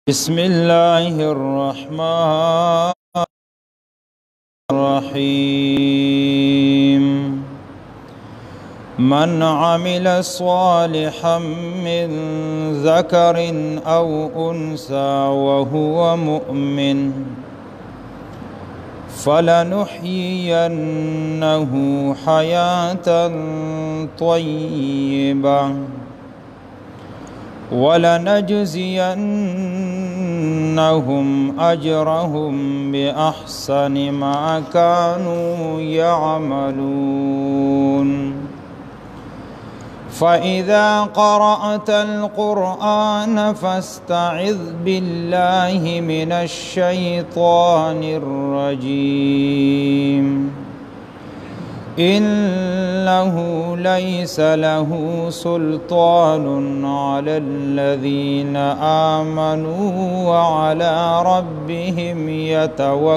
بسم الله الرحمن الرحيم. من عمل صالحا من ذكر أو أنثى وهو مؤمن فلنحيينه حياة طيبة ولنجزينهم أجرهم بأحسن ما كانوا يعملون. فإذا قرأت القرآن فاستعذ بالله من الشيطان الرجيم، إنه ليس له سلطان على الذين آمنوا وعلى ربهم يتوكلون.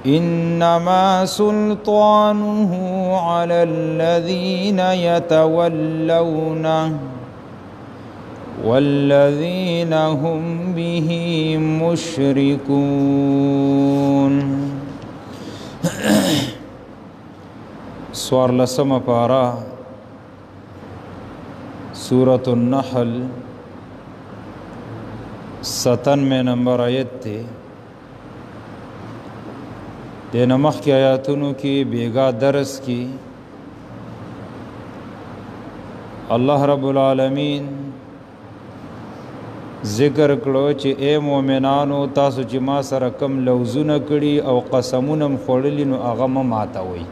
إنما سلطانه على الذين يتولونه والذين هم به مشركون. سوار لسم پارا سورة النحل 97 نمبر آیت تے د نمخ کې آیاتونو کې بیگا درس کی الله رب العالمین ذکر کړو چې اے مؤمنانو، تاسو چې ما سره کم لوزونه کړي او قسمونه م خوړلي نو هغه مه ماتوئ.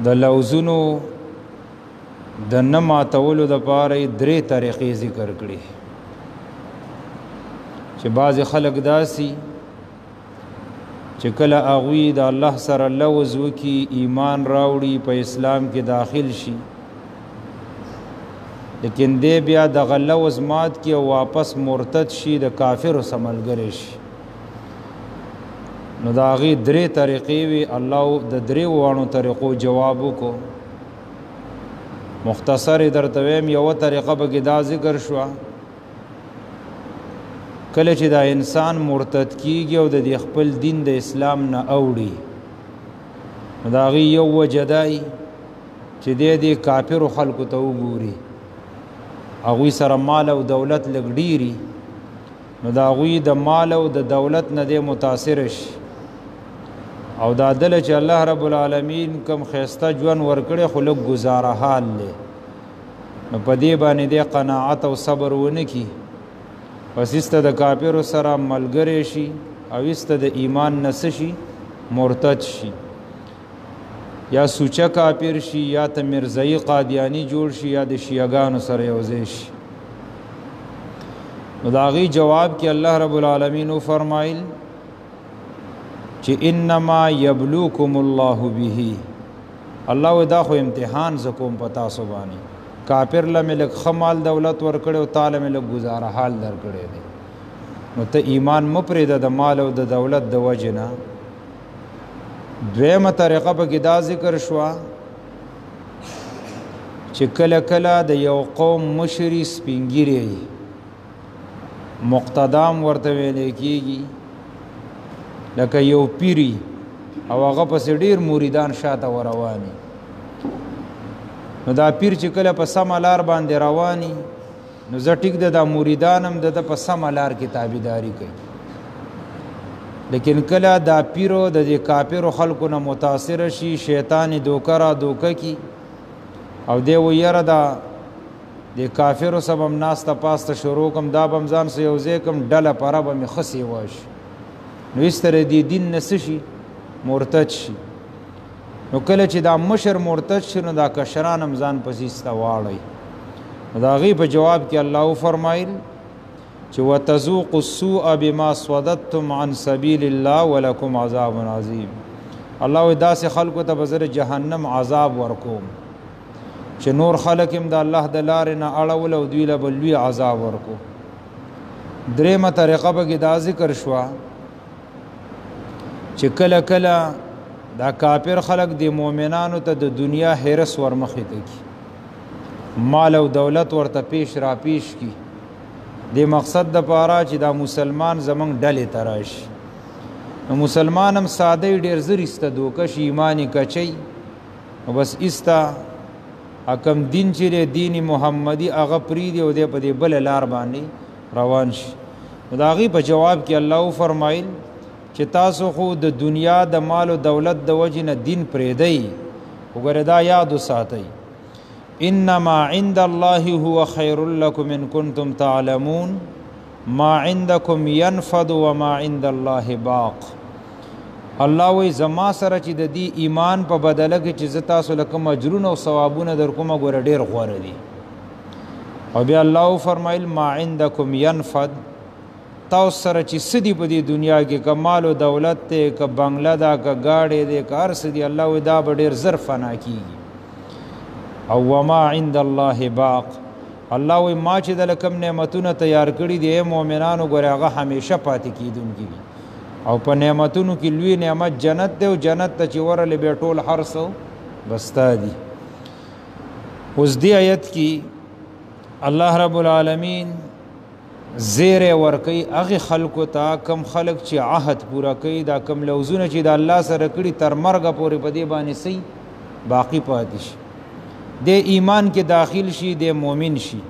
د لوزونو د نه ماتولو دپاره یې درې طریقې ذکر کړي چې بعضې خلک داسي چې کله هغوی د الله سره لوز وکړي، ایمان راوړي، په اسلام کې داخل شي، لیکن دی بیا دغه لوز مات کړي او واپس مرتد شي، د کافرو سره ملګری شي. نو د هغې درې طریقې وي. الله د درې واړو طریقو جواب وکړو. مختصر یې درته ویم. یوه طریقه پکې دا ذکر شوه، کله چې دا انسان مرتد کیږي او د دې خپل دین د اسلام نه اوړي، نو د هغې یو وجه دا وي چې دی دې کافرو خلکو ته وګوري، هغوی سره مال او دولت لږ ډېري، نو د هغوی د مال او د دولت نه دی متاثر شي. او دا دله چې الله رب العالمین کم ښایسته ژوند ورکړی خو لږ ګزاره حال دی، نو په دې باندې دی قناعت او صبر ونه کړي، پس ایسته د کافرو سره ملګری شي او ایسته د ایمان نه څه شي، مرتد شي، یا سوچه کافر شي، یا ته مرزایی قادیانی جوړ شي، یا د شیعهګانو سره یو ځای شي. نو د هغې جواب کې الله رب العالمین وفرمایل چې انما یبلوکم الله به. الله وایي دا خو امتحان زه کوم په تاسو باندې. کافر له مې لږ ښه مال دولت ورکړی او تا له مې لږ ګزاره حال درکړی دی، نو ته ایمان مه پرېږده د مال او د دولت د وجې نه. دویمه طریقه پکې دا ذکر شوه چې کله کله د یو قوم مشري سپینګیری مقتدام ورته ویلی کېږي، لکه یو پیری او هغه پسې ډېر مریدان شاته ورواني. نو دا پیر چې کله په سمه لار باندې رواني، نو زه ټیک ده دا مریدان هم د ده په سمه لار کې تابعداري کوي، لیکن کله دا پیرو د دې کافرو خلکو نه متاثر شي، شیطان یې دوکه را دوکه کي او دی وایي یاره دا د کافرو سره به هم ناسته پاسته شروع کړم، دا به هم ځان سره یو ځای کړم، ډله پره به مې ښه سیوا شي. نو هېڅ تر دې دین نه څه شي، مرتد شي. نو کله چې دا مشر مرتد شي، نو دا کشران هم ځان پسې ایسته واړوي. نو د هغې په جواب کې الله وفرمایل چې وتذوقوا السوء بما صددتم عن سبیل الله ولکم عذاب عظیم. الله وایي داسې خلکو ته به زه د جهنم عذاب ورکوم چې نور خلک هم د الله د لارې نه اړول او دوی له به لوی عذاب ورکو. درېیمه طریقه به کې دا ذکر شوه چې کله کله دا کافر خلق د مؤمنانو ته د دنیا حرص ورمخې ته کی، مال او دولت ورته پیش را پیش کی، د مقصد د پاره چې دا مسلمان زمونږ ډلې ته راشي. نو مسلمان هم ساده ډېر زر ایسته دوکه شي، ایمان یې کچوي، نو بس ایسته کم دین چې دی دین محمدي هغه پرېږدي او دی په دې بله لار باندې روان شي. نو د هغې په جواب کې الله وفرمایل چې تاسو خو د دنیا د مال او دولت د وجې نه دین پرېږدئ، وګوره دا یاد وساتئ، انما عند الله هو خیر لکم ان کنتم تعلمون ما عندکم ینفد وما عند الله باق. الله وایي زما سره چې د دې ایمان په بدله کې چې زه تاسو له کوم اجرونه او ثوابونه در کومه ګوره ډېر غوره دي. او بیا الله وفرمایل ما عندکم ینفد، تاسو سره چې څه دي په دې دنیا کې، که مال او دولت دی، که بنګله ده، که ګاډی دی، که هر څه دي، الله وایي دا به ډېر زر فنا کېږي. او وما عند الله باق، الله وایي ما چې دله کوم نعمتونه تیار کړي دي ای مؤمنانو ګورې هغه همیشه پاتې کېدونکي دي. او په نعمتونو کې لوی نعمت جنت دی، او جنت ته چې ورغلې بیا ټول هر څه بستا دي. اوس دې آیت کې الله رب العالمین زیری ورکوي هغې خلکو ته کم خلک چې عهد پوره کوي، دا کم لوظونه چې د الله سره کړي تر مرګه پورې په دې باندې سي باقي پاتې شي، دی ایمان کې داخل شي، دی مؤمن شي،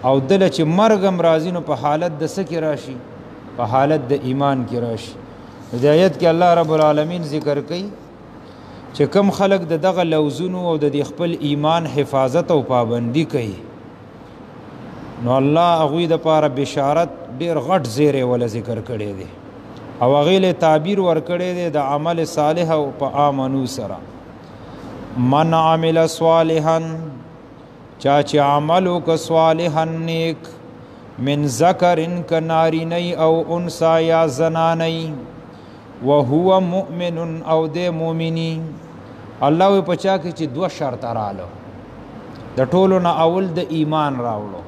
او دله چې مرګ هم راځي نو په حالت د څه کې راشي؟ په حالت د ایمان کې راشي. د آیت کې الله رب العالمین ذکر کوي چې کم خلک د دغه لوظونو او د دې خپل ایمان حفاظت او پابندي کوي، نو الله هغوی دپاره بشارت ډېر غټ زیری وله ذکر کړی دی، او هغې له تعبیر ورکړی دی د عمل صالح او په آمنو سره. من عمل صالحا، چا چې عمل وکړ صالحا نیک، من ذکر که نارینی او انثی یا زنانی، وهو مؤمن او دی مؤمنی. الله وایي په چا کې چې دوه شرطه رالو، د ټولو نه اول د ایمان راوړو،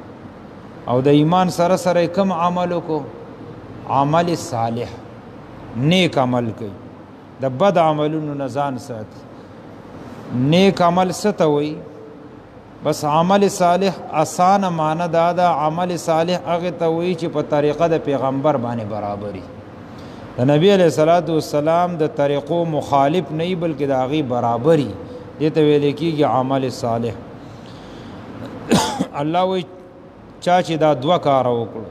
او د ایمان سره سره کوم عمل وکړو؟ عمل صالح، نیک عمل کوي، د بد عملونو نه ځان ساتي. نیک عمل څه ته وایي؟ بس عمل صالح اسانه معنی دا ده، عمل صالح هغې ته وایي چې په طریقه د پیغمبر باندې برابري، د نبی علیه الصلاة والسلام د طریقو مخالف نه وي بلکې د هغې برابري، دې ته ویل کېږي عمل صالح. الله وایي چا چې دا دوه کاره وکړو،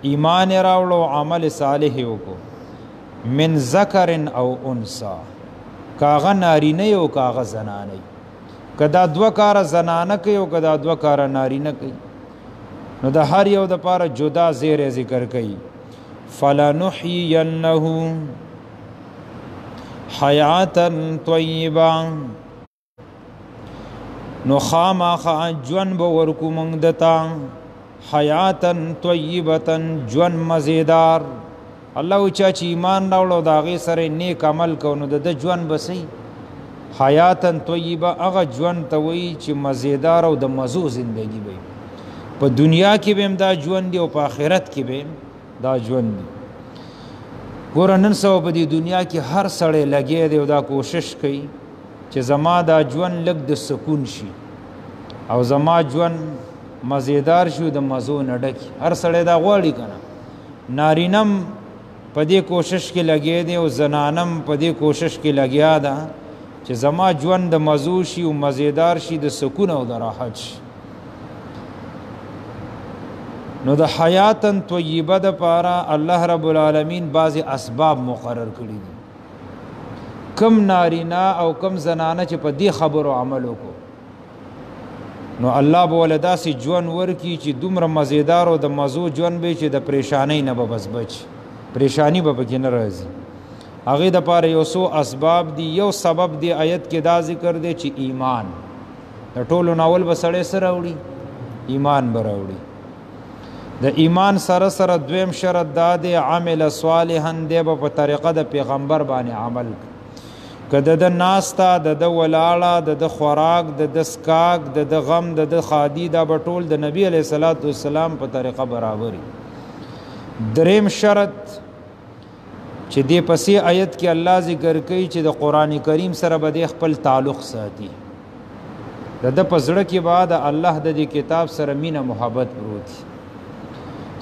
ایمان یې راوړو، عمل صالح یې وکړو، من ذکر او انثی، که هغه نارینه او که هغه زنانه، که دا دوه کاره زنانه کوي او که دا دوه کاره نارینه کوي، نو د هر یو دپاره جدا زیری ذکر کوي. فلنحیینه حیاتا طیبه، نو خامخا ژوند به ورکو موږ دته، حیاتا طیبة، ژوند مزیدار. الله وایي چا چې ایمان راوړو د هغې سره نیک عمل کو، نو د ده ژوند به څه وي؟ حیاتا طیبه، هغه ژوند ته وایي چې مزیدار او د مزو زندګي به وي. په دنیا کې به هم دا ژوند دی او په آخرت کې به هم دا ژوند دی. ګوره نن سبا په دې دنیا کې هر سړی لګیا دی او دا کوشش کوي چې زما دا ژوند لږ د سکون شي او زما ژوند مزیدار شي او د مزو نه ډک. هر سړی دا غواړي که نه؟ نارینه هم په دې کوشش کې لګیا دی او زنانه هم په دې کوشش کې لګیا ده چې زما ژوند د مزو شي او مزیدار شي، د سکون او د راحت شي. نو د حیاتا طیبه دپاره الله رب العالمین بعضې اسباب مقرر کړي دي. کم نارینه او کم زنانه چې په دې خبرو عمل وکړو، نو الله به ورله داسې ژوند ورکړي چې دومره مزیدار او د مزو ژوند به چې د پریشانۍ نه به بس بچ، پریشانی به پکې نه راځي. هغې دپاره یو څو اسباب دي. یو سبب دی آیت کې دا ذکر دی چې ایمان، د ټولو نه اول به سړی څه راوړي؟ ایمان به راوړي. د ایمان سره سره دویم شرط دا دی عمل صالحا، دی به په طریقه د پیغمبر باندې عمل کوي. که د ده ناسته، د ده ولاړه، د ده خوراک، د ده څښاک، د ده غم، د ده ښادي، دا به ټول د نبی علیه الصلاة والسلام په طریقه برابري. دریم شرط چې دې پسې آیت کې الله ذکر کوي چې د قرآن کریم سره به دې خپل تعلق ساتي، د ده په زړه کې به د الله د دې کتاب سره مینه محبت پروت.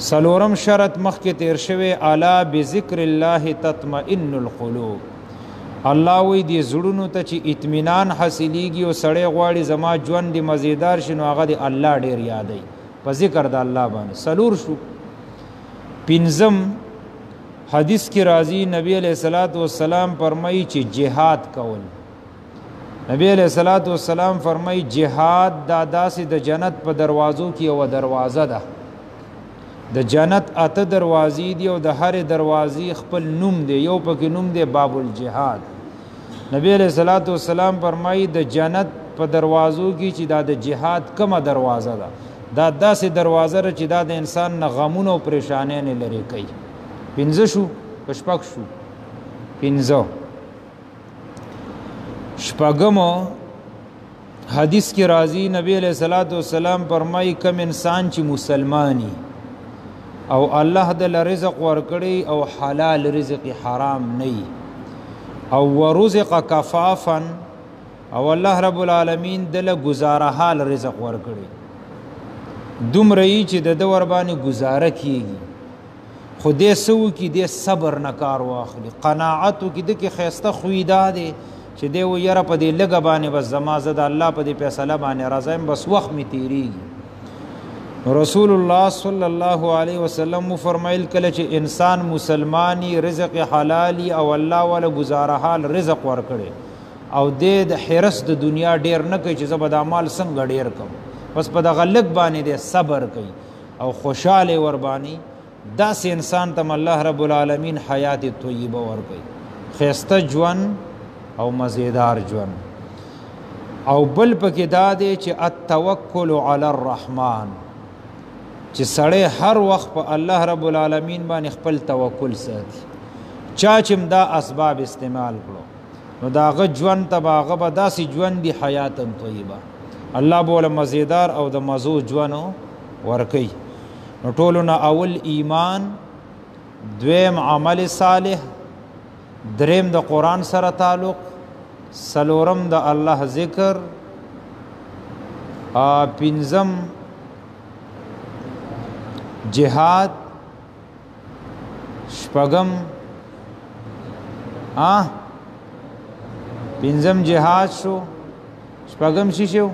څلورم شرط مخکې تیر شوی، الا بذکر الله تطمئن القلوب. الله وایي دې زړونو ته چې اطمینان حاصلېږي او سړی غواړي زما ژوند دې مزیدار شي، نو هغه دې الله ډېر یادوي په ذکر د الله باندې. څلور شو. پنځم حدیث کې راځي، نبی علیہ الصلوۃ والسلام فرمایي چې جهاد کول. نبی علیہ الصلوۃ والسلام فرمایي جهاد دا داسې د جنت په دروازو کې یوه دروازه ده. د جنت اته دروازې دي او د هرې دروازې خپل نوم دی، یو پکې نوم دی باب الجهاد. نبی علیہ الصلوۃ والسلام فرمایي د جنت په دروازو کې چې دا د جهاد کومه دروازه ده، دا داسې دروازه ده چې دا د انسان نه غمونه او پریشانۍ نه لرې کوي. پنځه شو که شپږ شو؟ پنځه. شپږم حدیث کې راځي، نبی علیہ الصلوۃ والسلام فرمایي کم انسان چې مسلمانی او الله د رزق ورکړي او حلال رزق حرام نه او ورزق کفافا، او الله رب العالمین دله گزاره حال رزق ورکړي، دومره یې چې د ده ورباندې ګزاره کیږي، خو دې څه وکړي؟ دې صبر نه کار واخلي، قناعت وکړي. ده کې ښایسته خوی دا دی چې دی وایي یاره په دې لږه باندې بس زما زه د الله په دې فیصله باندې راضي یم، بس وخت مې تېرېږي. رسول الله صلی الله علیه وسلم فرمایل کله چې انسان مسلمانی رزق حلالی او الله وله گزاره حال رزق ورکړي او دې د حرص د دنیا ډیر نه کوي چې زه به دا مال څنګه ډیر کړم، بس په دغه لږ باندې دې صبر کوي او خوشحاله ورباندې، داسې انسان ته الله رب العالمین حیات طیبه ورکوي، ښایسته ژوند او مزیدار ژوند. او بل پکې دا دی چې التوکل علی الرحمن، چې سړی هر وخت په الله رب العالمین باندې خپل توکل ساتي. چا چې دا اسباب استعمال کړو نو د هغه ژوند ته به هغه به داسې ژوند دی حیاتا طیبه، الله به له مزیدار او د مزو ژوند ورکوي. نو ټولو نه اول ایمان، دویم عمل صالح، دریم د قرآن سره تعلق، څلورم د الله ذکر، پنځم جهاد، شپږم پنځم جهاد شو، شپږم څه شو؟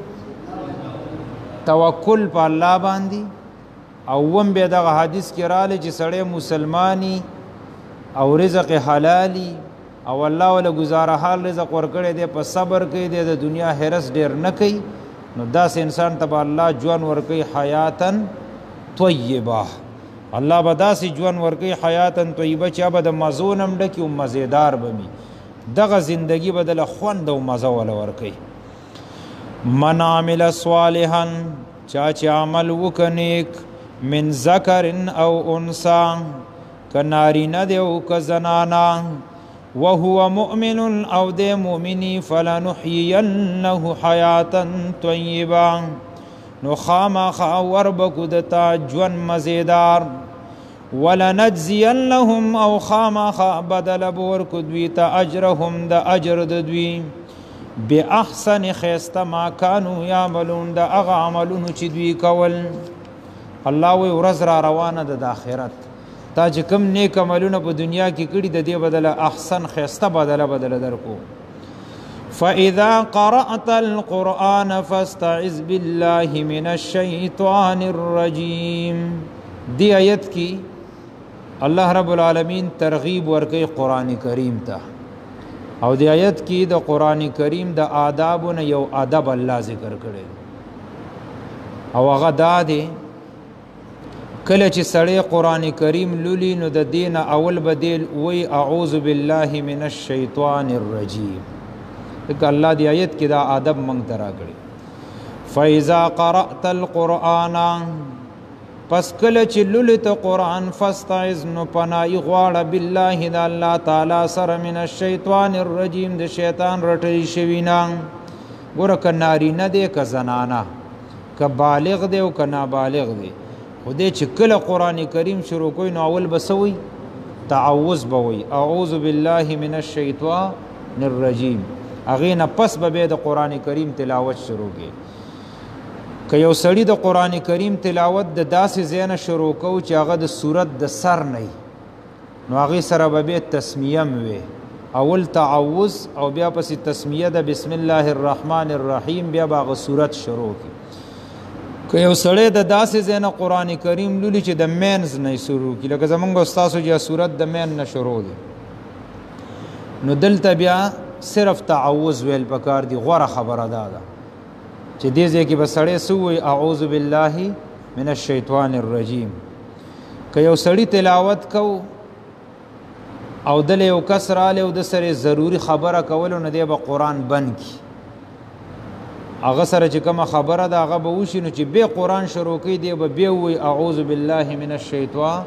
توکل په الله باندې. او اووم بیا دغه حدیث کې راغلی چې سړی مسلمانی او رزق حلالي او الله وله ګزاره حال رزق ورکړی دی، په صبر کوي دی، د دنیا حرص ډېر نه کوي، نو داسې انسان ته به الله ژوند ورکوي حیاتا طیبه. الله به داسې ژوند ورکوي حیاتا طیبه چې به د مزو نه هم ډکي او مزیدار به وي، دغه زندگی به دله خوند او مزه وله ورکوي. من عمل صالحا، چا چې عمل وکړ نیک، من ذکر او انثی، که نارینه دی او که زنانه، وهو مؤمن او دی مؤمني، فلنحیینه حیاتا طیبه، نو خامخا وربکو دتا ژوند مزیدار. ولنجزینهم، او خامخا بدل به ورکو دوی ته اجرهم، د اجر د دوی، باحسن ښایسته ما کانو یعملون، د هغه عملونو چې دوی کول. الله وایي ورځ را روانه ده د آخرت، تا چې کوم نیک عملونه په دنیا کې کړي د دې بدله احسن ښایسته بدله بدله درکو. فإذا قرأت القرآن فاستعذ بالله من الشيطان الرجيم. دی آیت کی الله رب العالمین ترغیب ورکوي قرآن کریم ته، او دی آیت کی د قرآن کریم د آدابو نه یو ادب الله ذکر کړی، او هغه دا دی کله چې سړی قرآن کریم لولي نو د دې نه اول به دی وایي اعوذ بالله من الشیطان الرجیم. ځکه الله دی آیت کې دا ادب موږ ته راکړی. فإذا قرأت القرآن، پس کله چې لولې ته قرآن، فاستعذ، نو پناهي غواړه بالله د الله تعالی سره، من الشیطان الرجیم، د شیطان رټل شوي نه. ګوره که نارینه دی که زنانه، که بالغ دی او که نابالغ دی، خو دی چې کله قرآن کریم شروع کوي نو اول به څه وایي؟ تعوذ به وایي، اعوذ بالله من الشیطان الرجیم. هغې نه پس به بیا د قرآن کریم تلاوت شروع کړي. که یو سړي د قرآن کریم تلاوت د داسې ځای نه شروع کو چې هغه د سورت د سر نه وي، نو هغې سره به بیا تسمیه هم وي. اول تعوذ او بیا پسې تسمیه ده بسم الله الرحمن الرحیم، بیا به هغه سورت شروع کړي. که یو سړی د داسې ځای نه قرآن کریم لولي چې د مینځ نه یې شروع کړي، لکه زمونږ او ستاسو چې سورت د مین نه شروع دی، نو دلته بیا صرف تعوذ ویل پکار دی. غوره خبره دا ده چې دې ځای کې به سړی څه ووایي؟ اعوذ بالله من الشیطان الرجیم. که یو سړی تلاوت کو او دله یو کس رالی او د سره ضروري خبره کولو، نو دی به قرآن بند کړي. هغه سره چې کومه خبره ده هغه به وشي، نو چې بیا قرآن شروع کوي دی به بیا ووایي اعوذ بالله من الشیطان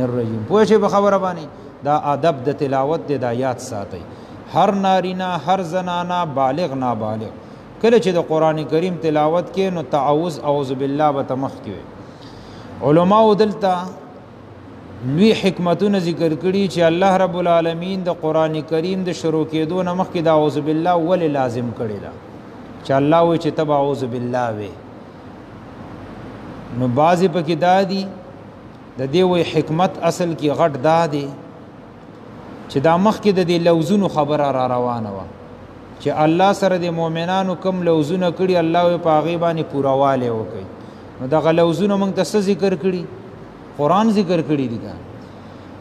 الرجیم. پوه شئ په خبره باندې؟ دا ادب د تلاوت دی، دا یاد ساتئ. هر نارینه، هر زنانه، بالغ نابالغ، کله چې د قرآن کریم تلاوت کې نو تعوذ اعوذ بالله به ته مخکې وي. علماو دلته لوی حکمتونه ذکر کړي چې الله رب العالمین د قرآن کریم د شروع کېدو نه مخکې د اعوذ بالله ولې لازم کړې ده، چې الله وایي چې ته به اعوذ بالله وې. نو بعضې پکې دا دي، د دې وایي حکمت اصل کې غټ دا دی چې دا مخکې د دې لوزونو خبره را روانه وه چې الله سره د مؤمنانو کم لوزونه کړي، الله وایي په هغې باندې پورهوالی وکړي. نو دغه لوزونه موږ ته څه ذکر کړي؟ قرآن ذکر کړي دي.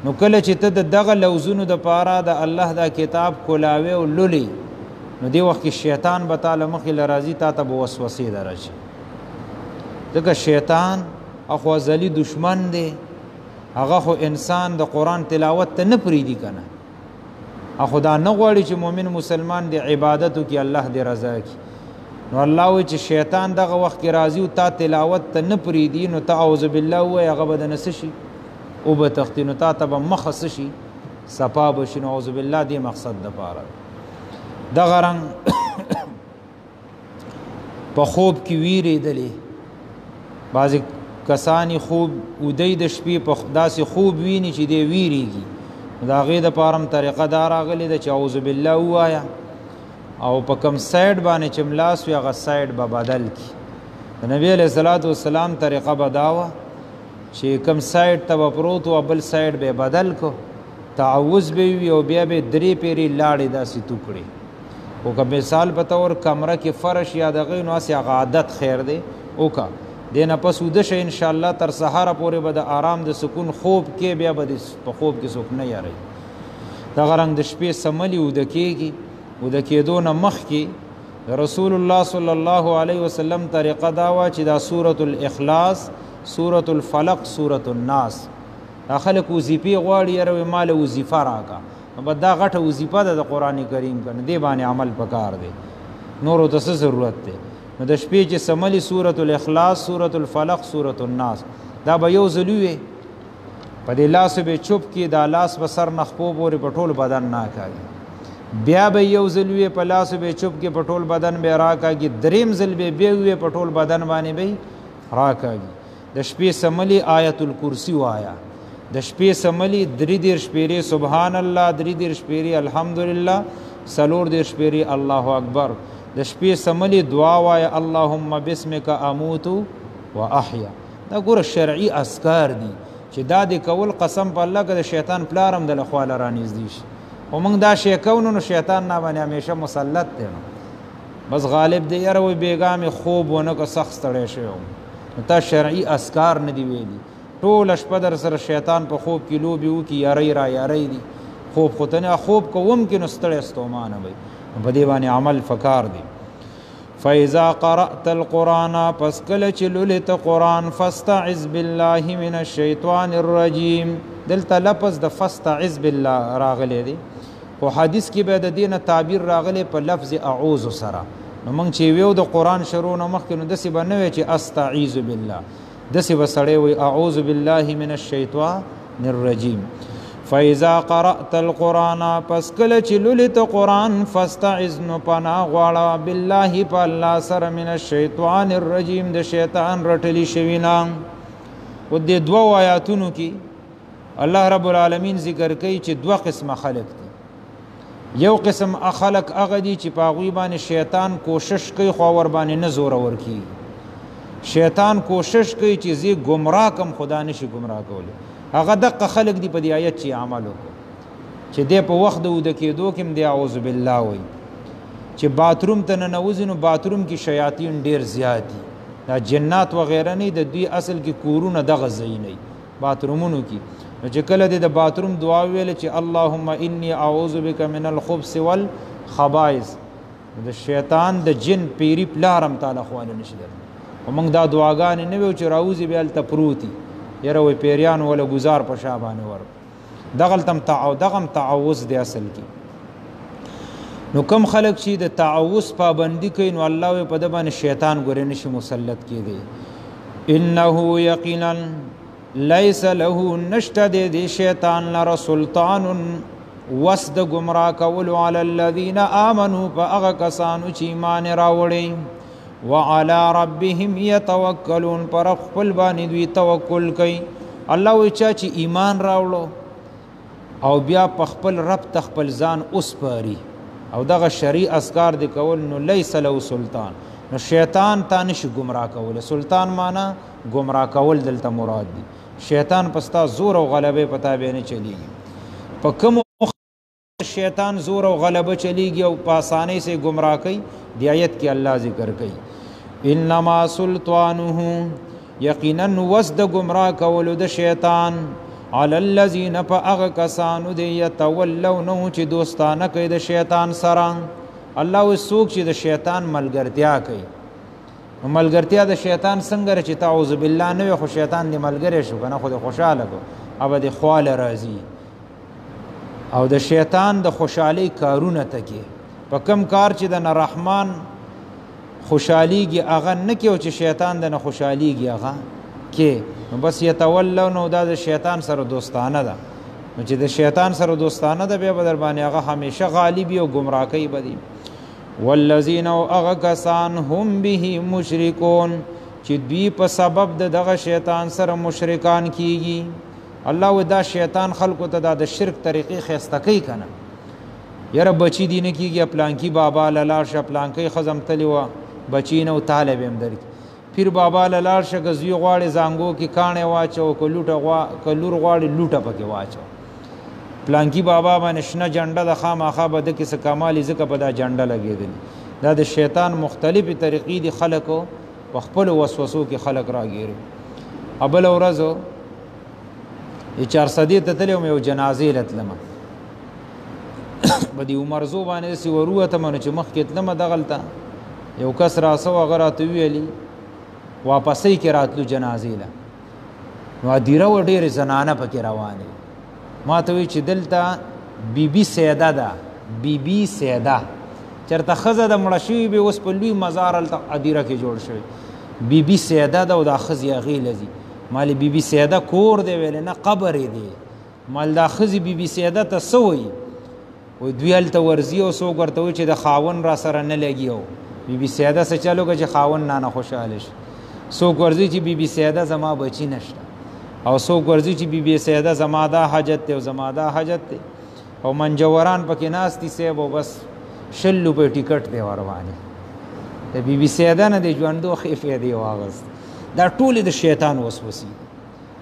نو کله چې ته د دغه لوزونو دپاره د الله دا کتاب کولاوې او لولې، نو دې وخت کې شیطان به تا له مخې له راځي، تا ته به وسوسې درشي. ځکه شیطان خو ازلي دشمن دی، هغه خو انسان د قرآن تلاوت ته نه پرېږدي که نه. خو دا نه غواړي چې مؤمن مسلمان د عبادت وکړي، الله دې رضا کړي. نو الله وایي چې شیطان دغه وخت کې راځي او تا تلاوت ته نه پرېږدي، نو ته اعوذ بالله ووایې، هغه به د نه څه شي؟ وبه تښتي. نو تا ته به مخه څه شي؟ صفا به شي. نو اعوذ بالله دې مقصد دپاره. دغه رنګ په خوب کې ویرېدلې، بعضې کسان یې خوب اودی د شپې په داسې خوب ویني چې دی ویرېږي، نو د هغې دپاره هم طریقه دا راغلې ده چې اعوذ بالله ووایه او په کم سایډ باندې چې ملاس وي هغه سایډ به بدل کړي. د نبي علیه الصلاة والسلام طریقه به دا وه چې کم سایډ ته به پروت و بل سایډ به یې بدل کړو، تعوذ به وي او بیا به یې درې پیرې لاړې داسې تو کړې. خو که مثال په طور کمره کې فرش یا دغه نو هسې هغه عادت خیر دی وکړه، دې نه پس وده شه انشاءالله تر سهاره پورې به د آرام د سکون خوب کې بیا به په خوب کې څوک نه یاروي. دغه رنګ د شپې سملې وده کېږي، وده کېدو نه مخکې رسول الله صلی الله علیه وسلم طریقه دا وه چې دا سورة الاخلاص، سورة الفلق، سورة الناس، دا خلک وظیفې غواړي، یاره وایي ما له وظیفه راکړه، نو بس دا غټه وظیفه ده د قرآن کریم که نه، دې باندې عمل پکار دی، نورو ته څه ضرورت دی. نو د شپې چې سملې سورة الاخلاص، سورة الفلق، سورة الناس، دا به یو ځل ووایې، په دې لاسو به چوپ کړي، دا لاس به سر نه خپو پورې په ټول بدن ناکاږي، بیا به یو ځل ووایې، په لاسو به چوپ کړي، په ټول بدن به راکاږي، دریم ځل به بیا ووایې، په ټول بدن باندې به راکاږي. د شپې سملې آیت الکرسي وایه، د شپې سملې 33 پیرې سبحان الله، 33 پیرې الحمدلله، 34 پیرې الله اکبر. د شپې سملې دعا وایه، اللهم باسمک اموت و احیا. دا ګوره شرعي اذکار دي چې دا د کول قسم په الله که د شیطان پلار هم د له خواله رانږدې شي. خو موږ دا شی کوو نو شیطان نه باندې همیشه مسلط دی، نو بس غالب دی، یاره وایي بېګا مې خوب ونه که سخت ستړی شوی وم. نو تا شرعي اذکار نه دي ویلي، ټوله شپه در سره شیطان په خوب کې لوبې وکړي، یارۍ را یارۍ دي، خوب خو ته نه، خوب که وم کې نو ستړی ستومانه وي. په دې باندې عمل فکار دی. فإذا قرأت القرآن، پس کله چې لولې ته قرآن، فاستعذ بالله من الشیطان الرجیم. دلته لفظ د فاستعذ بالله راغلی دی، خو حدیث کې به د دې نه تعبیر راغلی په لفظ اعوذ سره. نو موږ چې ویو د قرآن شروع نه مخکې، نو داسې به نه وی چې استعیذ بالله، داسې به سړی وایي اعوذ بالله من الشیطان الرجیم. فإذا قرأت القرآن، پس کله چې لولې ته قرآن، فاستعذ، نو پناه غواړه بالله په الله سره، من الشیطان الرجیم، د شیطان رټلی شوي نه. او دې دوو آیاتونو کې الله رب العالمین ذکر کوي چې دوه قسمه خلق دي. یو قسم خلق هغه دي چې په هغوی باندې شیطان کوشش کوي خو ور باندې نه زورور کیږي. شیطان کوشش کوي چې زه ګمراه کم، خدا نشي ګمراه کولی. هغه دقه خلق دي په دې آیت چې عمل وکړو، چې دی په وخت د اوده کېدو کې هم دی اعوذ بالله وایي. چې باتروم ته ننوځي نو باتروم کې شیاطین ډېر زیات دي، دا جنات وغیره نه، د دوی اصل کې کورونه دغه ځای نه باترومونو کې. نو چې کله دی د باتروم دعا ویله چې اللهم انی اعوذ بک من الخبث والخبائث، د شیطان د جن پیری پلار هم تاله خواله نشي درته. خو موږ دا دعاګانې نه ویو چې راوځي بیا هلته پروت دي، یاره وایي پیریانو وله ګزار په شا باندې ورکړو. دغلته هم دغه هم تعوذ دی اصل کې. نو کم خلک چې د تعوذ پابندي کوي نو الله وایي په ده باندې شیطان ګورې نشي مسلط کېدی. انه یقینا لیس له نشته دی د شیطان لره سلطان وس د ګمراه کولو علی الذین آمنو په هغه کسانو چې ایمان راوړی، وعلی ربهم یتوکلون پر خپل باندې دوی توکل کوي. الله وایي چا چې ایمان راوړو او بیا په خپل رب ته خپل ځان وسپاري او دغه شرعي اذکار دې کول، نو لیس له سلطان، نو شیطان تا نشي ګمراه کولی. سلطان معنا ګمراه کول دلته مراد دي. شیطان په ستا زور او غلبه په تا بیا نه چلیږي. په کوم شیطان زور او غلبه چلیږي او په اسانۍ سره ګمراه کوي، دی آیت کې الله ذکر کوي انما سلطانه یقینا وس د ګمراه کولو د شیطان علی الذین په هغه کسانو دی یتولونه چې دوستانه کوي د شیطان سره. الله وایي څوک چې د شیطان ملګرتیا کوي، ملګرتیا د شیطان څنګه چې تعوذ بالله نه وي خو شیطان دې ملګری شو که نه خو دې خوشحاله کړو او به دې خواله راځي. او د شیطان د خوشحالۍ کارونه ته کې په کم کار چې د نه رحمان خوشحالیږي هغه نه کې، او چې شیطان د نه خوشحالیږي هغه کې، نو بس یتولو، نو دا د شیطان سره دوستانه ده. نو چې د شیطان سره دوستانه ده بیا به در باندې هغه همیشه غالب او ګمراه کوي به دی. والذین او هغه کسان هم به مشرکون چې دوی په سبب د دغه شیطان سره مشرکان کیږي. الله وایي دا شیطان خلکو ته دا د شرک طریقې ښایسته کوي که نه، یاره بچي دې نه کیږي، پلانکي بابا له لاړ شه، پلانکۍ ښځه هم تللې وه بچي نه و تاله به هم درکړي. پیر بابا له لاړ شه که زوی غواړي زانګو کې کاڼی واچوه، که لوټه که لور غواړي لوټه پکې واچوه. پلانکی بابا باندې شنه جنډه ده خامخا به ده کې څه کمال ځکه په دا جنډه لګېدلې. دا د شیطان مختلفې طریقې دي، خلکو په خپلو وسوسو کې خلک راګیري. بله ورځ یې چارسدې ته تللی وم، یو جنازې له تلمه، په دې عمرزو باندې داسې ورووتم، نو چې مخکې تلمه دغلته یو کس راسه و، هغه راته وویلي واپسۍ کې راتلو جنازې له، نو هدیره وه ډېرې زنانه پکې روانې. ما ته وایي چې دلته بی بی سیده ده، بی بی سیده چېرته ښځه ده مړه شوې وي، اوس په لوی مزار هلته هدیره کې جوړ شوی، بی بی سیده ده او دا ښځې هغې له ځي. مالې بی بی سیده کور دی؟ ویلې نه قبر یې دی. مال دا ښځې بی بی سیده ته څه وایي؟ وایي دوی هلته ورځي او څوک ورته وایي چې د خاوند را سره نه لګي، او بی بی سیده څه چل وکړه چې خاوند رانه خوشحاله شي. څوک ورځي چې بی بی سیده زما بچي نشته، او څوک ورځي چې بی بی سیده زما دا حاجت دی او زما دا حاجت دی، او منجوران پکې ناست دي صاحب، او بس 20 روپۍ ټیکټ دی ورباندې. د بی بی سیده نه د ژوندو ښې فایدې واخیست. دا ټولې د شیطان وسوسې.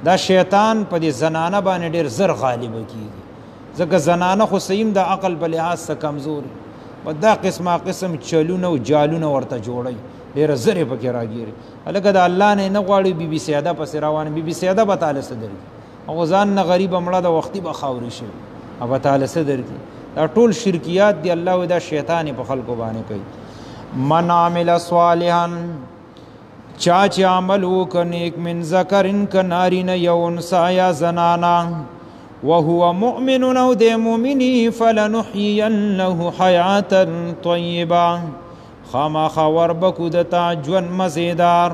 دا شیطان په دې زنانه باندې ډېر زر غالب کیږي، ځکه زنانه خو صحیح د عقل په لحاظ څه کمزوري، په دا قسمه قسم چلونه او جالونه ورته جوړوي، ډېره زر یې پکې راګیري. هلکه د الله نه نه غواړي بی بی سیده پسې روانه، بی بی سیده به تاله څه درکړي؟ هغه ځان نه غریبه مړه ده، وختي به خاورې شوي، او به تاله څه درکړي؟ دا ټول شرکیات دي. الله وایي دا شیطان یې په خلکو باندې کوي. من عمل صالحا، چا چې عمل وکړ نیک، من ذکر که نارینه یو انثی یا زنانه، وهو مؤمن او دی مؤمني، فلنحیینه حیاتا طیبه، خامخا وربکو د تا ژوند مزیدار،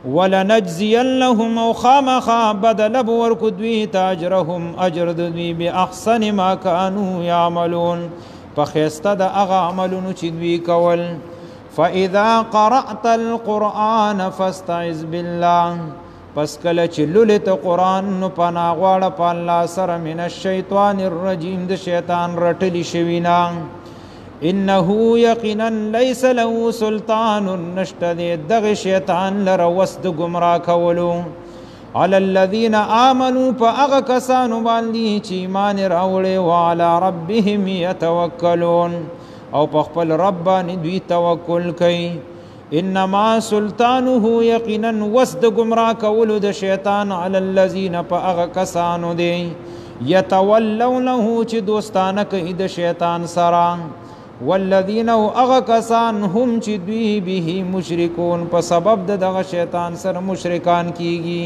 ولنجزینهم او خامخا بدله به ورکو دوی ته اجرهم اجر د دوی باحسن ما کانو یعملون، په ښایسته د هغه عملونو چې دوی کول. فإذا قرأت القرآن فاستعذ بالله، پس کله چې لولې ته قرآن نو پناه غواړه په الله سره من الشیطان الرجیم د شیطان رټلی شوي نه. انه یقینا لیس له سلطان، نشته دی دغه شیطان لره وس د ګمراه کولو. علی الذین آمنو، په هغه کسانو باندې چې ایمان راوړی، وعلی ربهم یتوکلون، او په خپل رب باندې دوی توکل کوي. انما سلطانه یقینا وس د ګمراه کولو د شیطان علی الذین، په هغه کسانو دی یتولونه چې دوستانه کوي د شیطان سره. والذین، او هغه کسان هم چې دوی به مشرکون، په سبب د دغه شیطان سره مشرکان کیږي.